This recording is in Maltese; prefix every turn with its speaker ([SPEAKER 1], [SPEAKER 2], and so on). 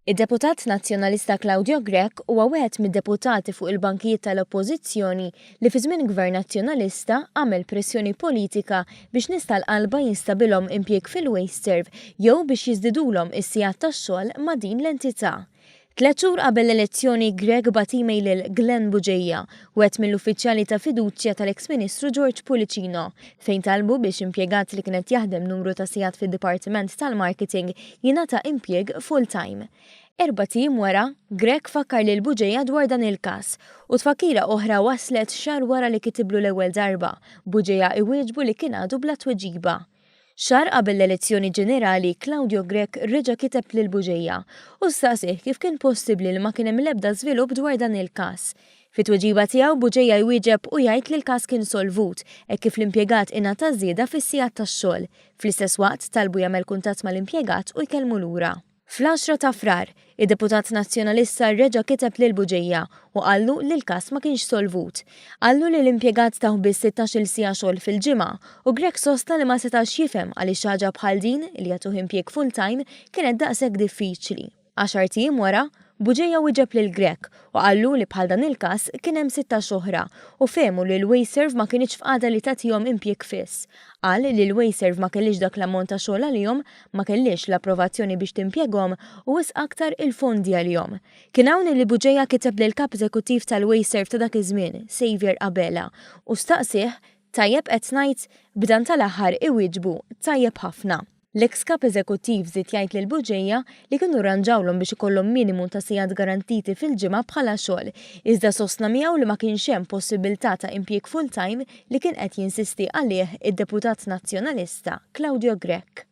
[SPEAKER 1] Id-deputat Nazzjonalista Claudio Grech huwa wieħed mid-deputati fuq il-bankijiet tal-Oppożizzjoni li fi żmien Gvern Nazzjonalista għamel pressjoni politika biex nies tal-qalba jinstabilhom impjieg fil-WasteServ jew biex jiżdidulhom is-sigħat tax-xogħol ma' din l-entità. Tlett xhur qabel l-elezzjoni Grech bagħat email lil Glenn Bugeja, wieħed mill-uffiċjali ta' fiduċja tal-eks Ministru George Pullicino, fejn talbu biex impjegat li kien qed jaħdem numru ta' sigħat fid-dipartiment tal-marketing jingħata impjieg full-time. Erbat ijiem wara, Grech fakkar lil Bugeja dwar dan il-każ, u tfakkira oħra waslet xahar wara li kitiblu l-ewwel darba, Bugeja iwieġbu li kien għadu bla tweġiba. Xahar qabel l-elezzjoni ġenerali, Claudio Grech reġa' kiteb lil Bugeja u staqsieh kif kien possibbli li ma kien hemm l-ebda żvilupp dwar dan il-każ. Fit-tweġiba tiegħu, Bugeja jwieġeb u jgħid li l-każ kien solvut, hekk kif l-impjegat ingħata żieda fis-sigħat tax-xogħol. Fl-istess waqt, talbu jagħmel kuntatt mal-impjegat u jkellmu lura. Fl-għaxra ta' Frar, id-deputat Nazzjonalista reġa' kiteb lil Bugeja u qallu li l-każ ma kienx solvut. Qallu li l-impjegat tawh biss sittax-il siegħa xogħol fil-ġimgħa u Grech sostna li ma setax jifhem għaliex xi ħaġa bħal din, li jagħtuh impjieg full-time, kienet daqshekk diffiċli. Għaxart ijiem wara, Bugeja wieġeb lil Grech u qallu li bħal dan il-każ kien hemm 16 oħra u fehmu li l-WasteServ ma kinitx f'qagħda li tagħtihom impjieg fiss. Qal li l-WasteServ ma kellhiex dak l-ammont ta' xogħol għalihom, ma kellhiex l-approvazzjoni biex timpjeghom u wisq aktar il-fondi għalihom. Kien hawn li Bugeja kiteb lill-Kap Eżekuttiv tal-WasteServ ta' dak iż-żmien, Saviour Abela, u staqsieh, Tajjeb qed ngħid? B'dan tal-aħħar iwieġbu, Tajjeb ħafna. L-eks Kap Eżekuttiv żied jgħid lil Bugeja li kienu rranġawlhom biex ikollhom minimu ta' sigħat garantiti fil-ġimgħa bħala xogħol, iżda sostna miegħu li ma kienx hemm possibbiltà ta' impjieg full-time li kien qed jinsisti għalih id-deputat Nazzjonalista Claudio Grech.